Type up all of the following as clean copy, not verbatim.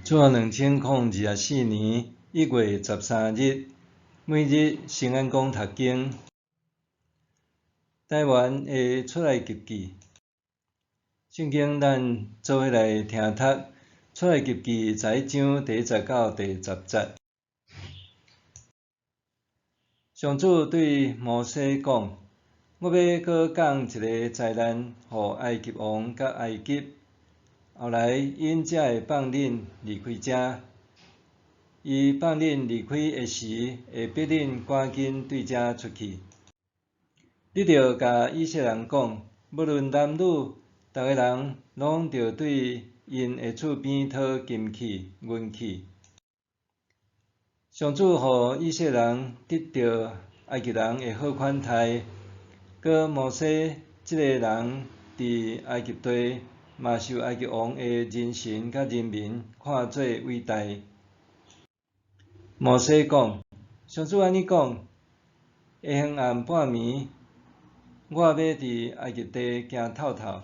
主後2024年1月13日，每日聖安講讀經，台灣的出埃及記。聖經咱做伙來聽讀出埃及記11章第1節到第10節。上主對摩西講：我欲閣降一个災難予埃及王佮埃及。後來，𪜶才會放恁離開遮。伊放恁離開的時，會逼恁趕緊對遮出去。你著共以色列人講，無論男女，逐个人攏著對𪜶的厝邊討金器、銀器。上主予以色列人得著埃及人的好款待，閣摩西這个人佇埃及地，嘛受埃及王的人神佮人民看做偉大。摩西講：上主按呢講，下昏暗半暝，我欲佇埃及地行透透。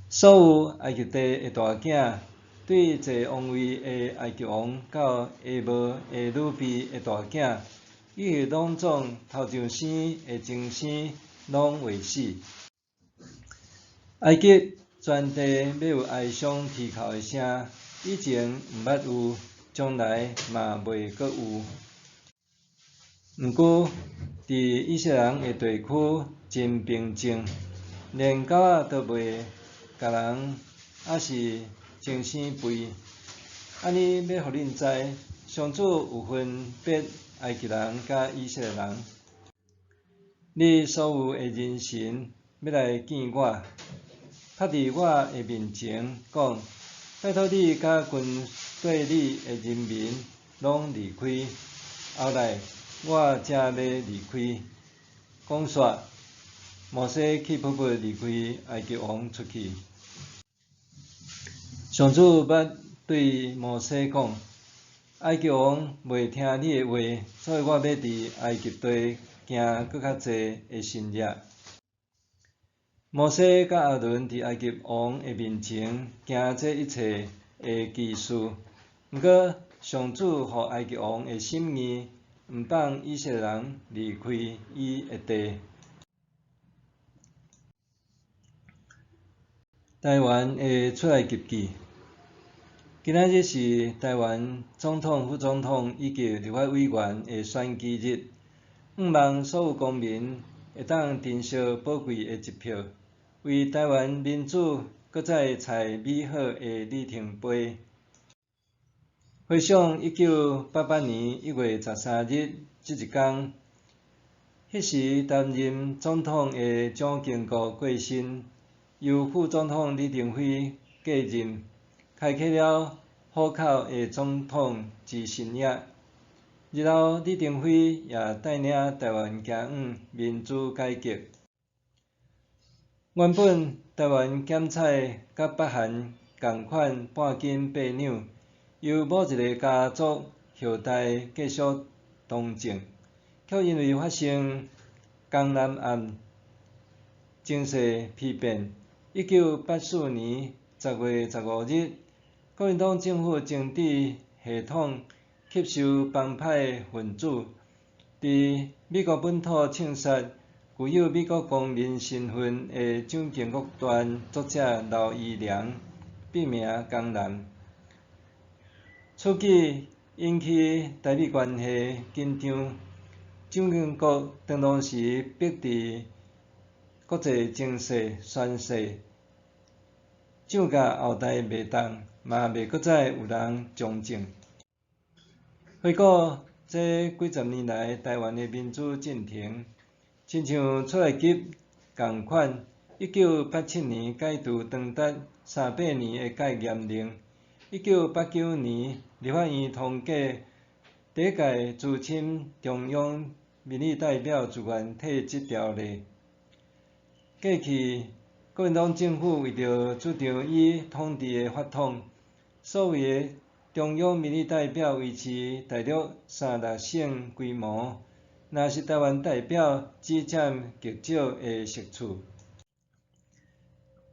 所有埃及地的大囝，對坐王位的埃及王到下無的女婢的大囝，以及攏總頭上生的精生，攏會死。埃及全地欲有哀傷啼哭的聲，以前毋捌有，將來嘛袂閣有。毋過，佇以色列人的地區真平靜，連狗仔都袂共人抑是精生吠。按呢欲予恁知，上主有分別埃及人佮以色列人。你所有的人神欲來見我，拍佇我的面前講：拜託你佮軍隊裡的人民攏離開，後來我才欲離開。講煞，摩西氣噗噗離開埃及王出去。上主捌對摩西講：埃及王袂聽你的話，所以我欲佇埃及地行閣較濟的神跡。摩西佮亞倫佇埃及王的面前行這一切的奇事，毋過上主予埃及王的心硬，毋放以色列人離開伊的地。台灣的出埃及記。今仔日是台灣總統、副總統以及立法委員的選舉日，向望所有公民會當珍惜寶貴的一票，為台灣民主閣再採美好的里程碑。回想1988年1月13日這一工，彼時擔任總統的蔣經國過身，由副總統李登輝繼任，開啟了虎口的總統之身影。日後李登輝也帶領台灣走向民主改革。原本台灣檢採佮北韓仝款半斤八兩，由某一个家族後代繼續當政，卻因為發生江南案，情勢丕變。1984年10月15日，國民黨政府政治系統吸收幫派分子，佇美國本土槍殺具有美國公民身份的蔣經國傳作者劉宜良，筆名江南。此舉引起台美關係緊張，蔣經國當時迫佇國際情勢宣示，蔣家後代袂當，嘛袂閣再有人從政。回顧這幾十年來台灣的民主進程，親像出埃及仝款，1987年解除長達300年的戒嚴令，1989年立法院通過第一屆資深中央民意代表自願退職條例。過去國民黨政府為著主張以統治的法統，所謂的中央民意代表維持大約36省規模，若是台灣代表只佔極少的席次。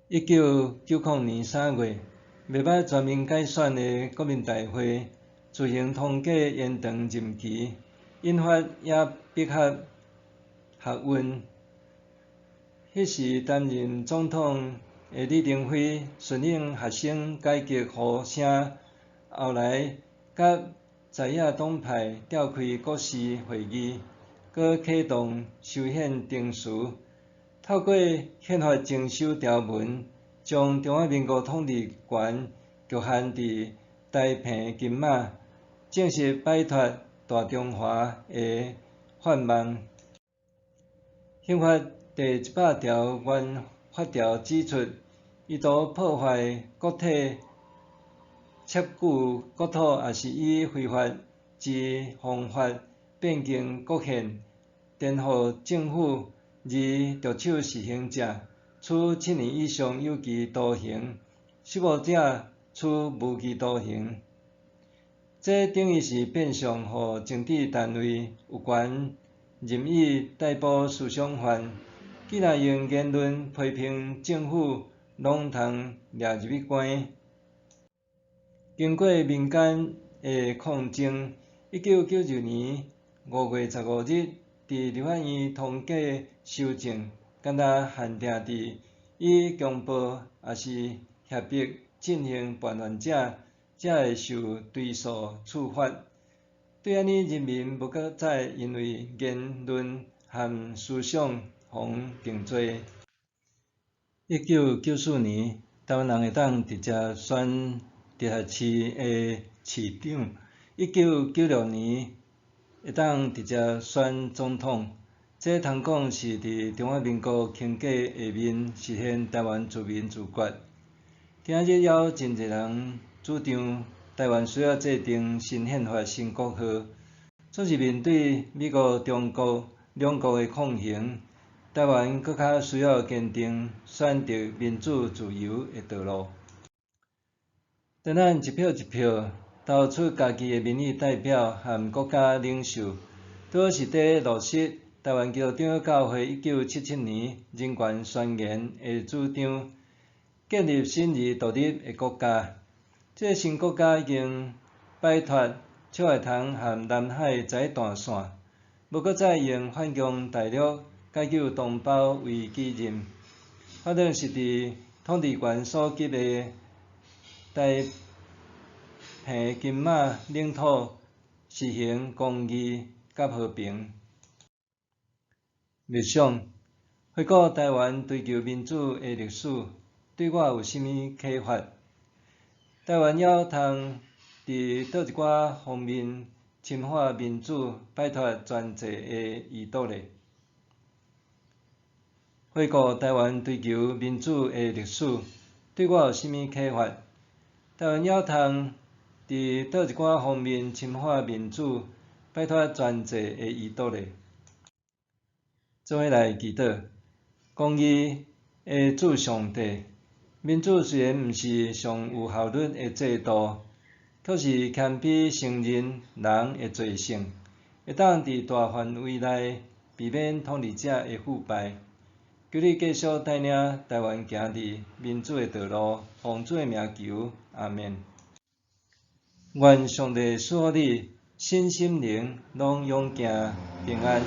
1990年3月，袂捌全民改选的国民大会自行通过延长任期，引发也逼合学运。彼时担任总统的李登辉顺应学生改革呼声，后来佮在野党派召开国是会议，阁启动修宪程序，透过宪法增修条文，将中华民国统治权局限伫台澎金马，正式摆脫大中華的幻夢。憲法第100條原法條指出，意圖破壞國體、竊據國土，抑是以非法之方法變更國憲、顛覆政府而著手實行者，處7年以上有期徒刑；失誤者處無期徒刑。這等於是變相予政治單位有權任意逮捕思想犯，既若用言論批評政府，攏通掠入去關。經過民間的抗爭，1992年5月15日，佇立法院通過修正，干焦限定佇以強暴抑是脅迫進行叛亂者，才會受追訴處罰。對按呢，人民無閣再因為言論和思想予定罪。1994年，台灣人會當直接選直轄市的市長。1996年會當直接選總統。這通講是佇中華民國框架下面實現台灣自民自決。今仔日猶有真濟人主張台灣需要制定新憲法、新國號，總是面對美國、中國兩國的抗衡，台灣閣較需要堅定選擇民主自由的道路。當咱一票一票投出家己的民意代表和國家領袖，拄好是佇落實台灣基督長老教會1977年人權宣言的主張，建立新而獨立的國家。這个新國家已經擺脫笑愛塘和南海這段線，無閣再用反攻大陸解救同胞為己任，反正是佇統治權所給的台澎金馬領土實行公義佮和平。默想，回顧台灣追求民主的歷史，對我有啥物啟發？台灣猶通佇佗一寡方面深化民主，擺脫專制的遺毒咧？回顧台灣追求民主的歷史，對我有啥物啟發？台灣猶通佇佗一寡方面深化民主，擺脫專制的遺毒咧？做伙來祈禱，公義的主上帝，民主雖然毋是上有效率的制度，卻是謙卑承認人的罪性，會當佇大範圍內避免統治者的腐敗。求你繼續帶領台灣行佇民主的道路，奉主的名求，阿們。願上帝賜予你身心靈攏勇健平安。